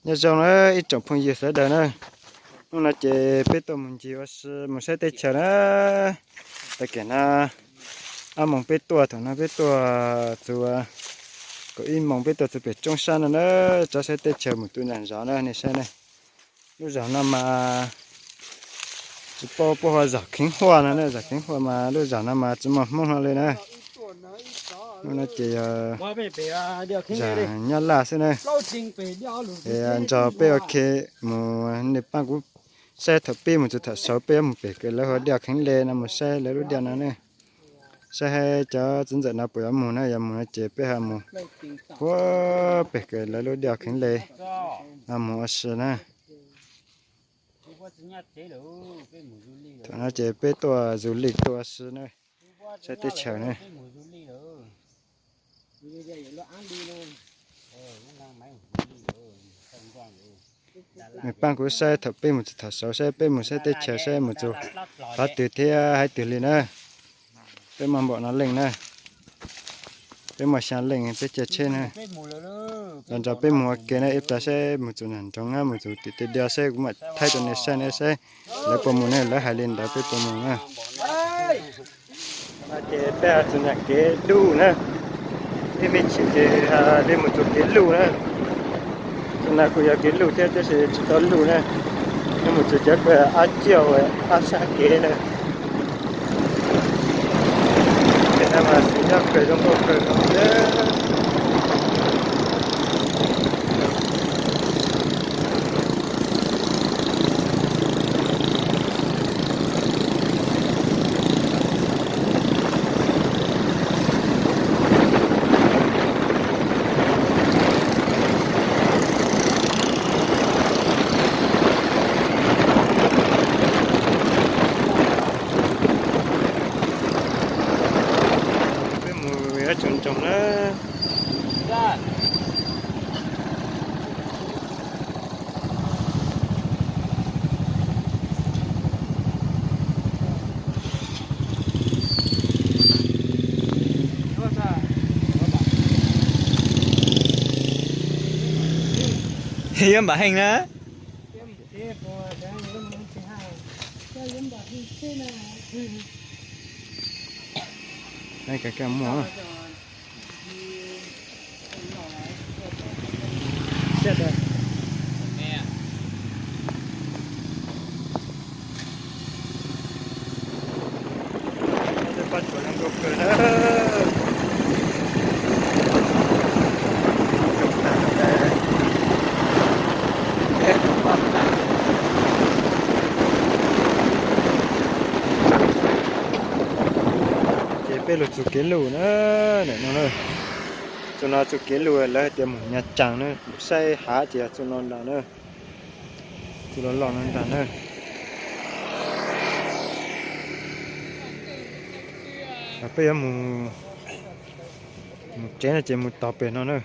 Nyob zoo na ib tsoom phooj ywg sawv daws na, hnub no ces peb tuaj mus ncig ua si mus saib teb chaws na. Tag kis no ob moos peb tuaj, thaum no peb tuaj txug kaum ib moos peb tuaj txug pem roob sab no na, rov saib teb chaws mus tus nram zos na nej saib na. Lub zos no mas tsis paub puab hu ua zos Kheev Huaj no na, zos Kheev Huaj mas lub zos no mas tsis muaj Hmoob hlo li na. Hnub no ces yog zos Nyab Laj xwb na. Es nrog peb ua ke mus, nej pab kuv saib thaum pib mus txug thaum xaus peb yuav mus pem kws lawv hu ua Diaj Kheev Le no mus saib lawv lub diaj no ne. Saib cov txiv ntxawm no puas yuav mus na, yuav mus no ces peb ho mus puag pem kws lawv lub diaj Kheev Le no mus ua si na. Thaum no ces peb tuaj du lịch tuaj ua si na, saib teb chaws na. Nej pab kuv saib thaum peb mus txug thaum xaus, saib peb mus saib teb chaws saib mus txug qhov twg thiab haiv twg li na. Peb muaj npaum no leej na, peb muaj xya leej peb caij tsheb na. Los nrog peb mus ua ke na, ib pliag saib mus txug nram nroog na, mus txug tim tej diaj saib kuv mam thaij rau nej saib ne, saib lawv puas mus ne, lawv hais li ntawd peb puas mus na. Ces peb txug nram kev luj na, ib me chim ces li mus txug kev luj na. Txug no kuj yog kev luj thiab tab sis tsis tau luj na, yuav mus txug cov kws ab ciaj ab sab kev na. Ces no mas xwm nyob kawg zoo nkauj kawg nkaus thiab. Peb mus ib tsoom nroog na. Yuav npam heej na. Muaj. Ces peb lug txug kev luj na, ntawm no na. Txug no txug kev luj lawv hais tias mus Nyab Caas na, mus saib hav ces yog txug no ntag na. Txug loj loj no ntag na. Peb yuav mus tsev no ces mus tog pem no na.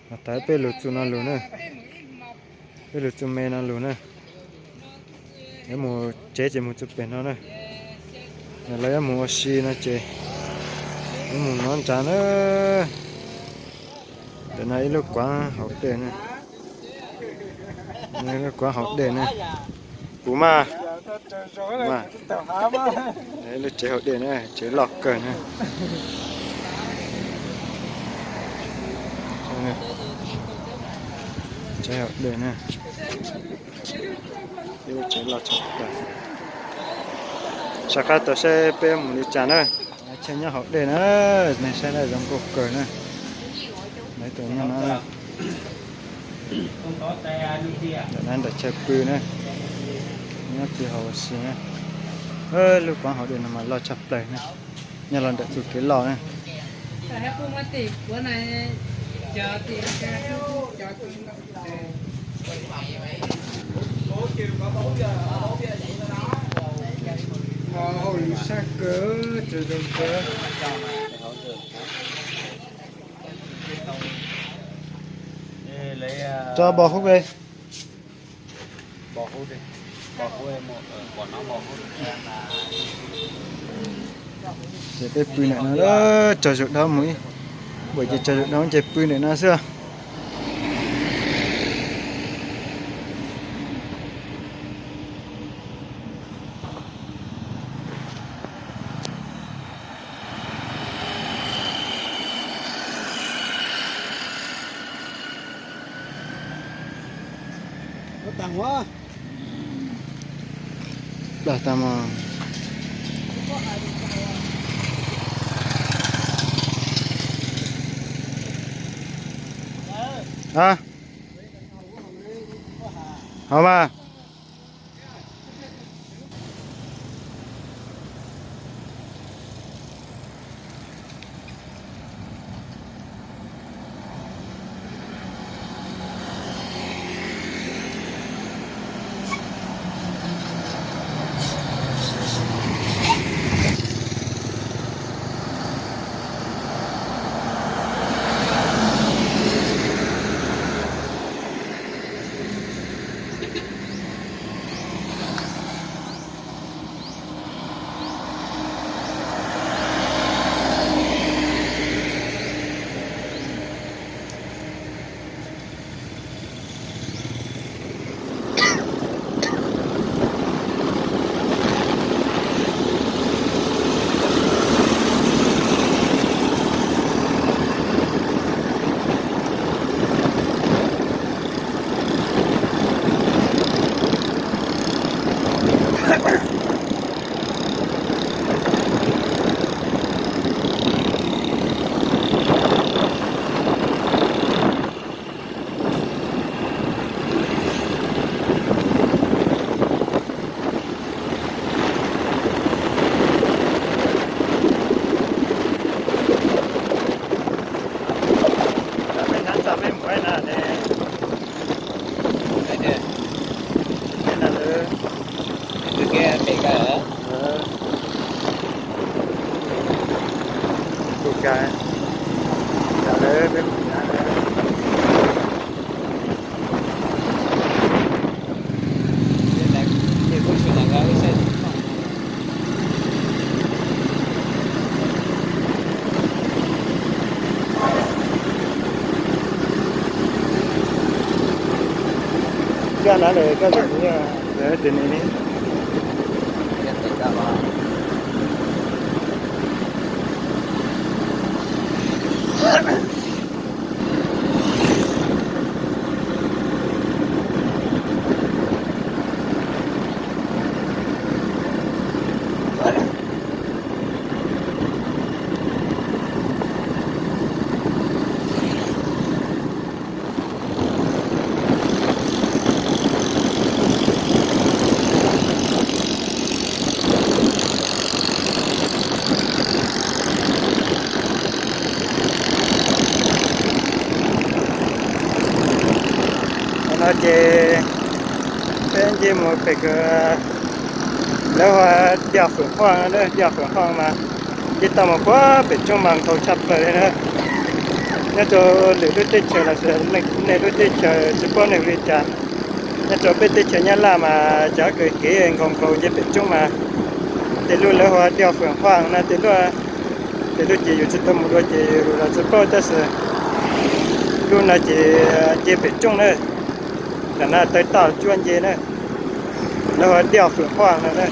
Has tas peb lug txug no lug na, peb lug txug me no lug na. Yuav mus tsev ces mus txug pem no na. Lawv yuav mus ua si no ces yuav mus nov nrad na. Ntawm no ib lub kuav haus dej na. Lub kuav haus dej na. Puv mas. Lub tsev haus dej na, tsev loj kawg na. Tsev haus dej na. Ib lub tsev loj tshaj plaws. Sab qab tau saib peb mus li cas na. Chaw nyob haus dej na, nej saib na, zoo nkauj kawg na. Lawv tus nyob no, ntawm no ntawm chaw pw na, nyob pw haus ua si na. Lub kuav haus dej no mas loj tshaj plaws na, nyob los ntawm txug kev loj na. Tso bò hub li. Ces peb pw ntawm no, tsaug zug dhau mus ib, ces tsaug zug dhau ces pw ntawm no xwb. Hauv mas. Coj no lawm koj tus ni, lawv tus ni. Qhov no ces peb nce mus pem lawv hu ua Diaj Fwm Huaj, Diaj Fwm Huaj mas nce tau mus puag pem roob mas nkhaus tshaj plaws li na. Nyob rau lwm lub teb chaws los sis nej lub teb chaws tsis paub nws hu li cas, nyob rau peb teb chaws Nyab Laj mas cov kev nkhaus nkhaus nce pem roob mas tej lub lawv hu ua Diaj Fwm Huaj no, tej lub, tej lub ces yus tsis tau mus dua ces yus los tsis paub tab sis lub no ces nce pem roob na. Tam no taw toj cuab nce na, lawv hu ua Diaj Fwm Huaj no na.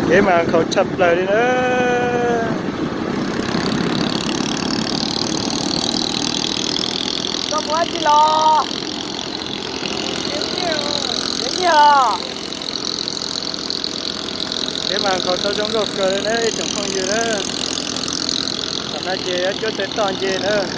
Kev mas nkhaus tshaj plaws li na. Koj mus dab tsi los? Kev mas nkhaus tau zoo nkauj kawg li na ib tsoom phooj ywg na. Tam no ces yuav cuab taw toj nce na.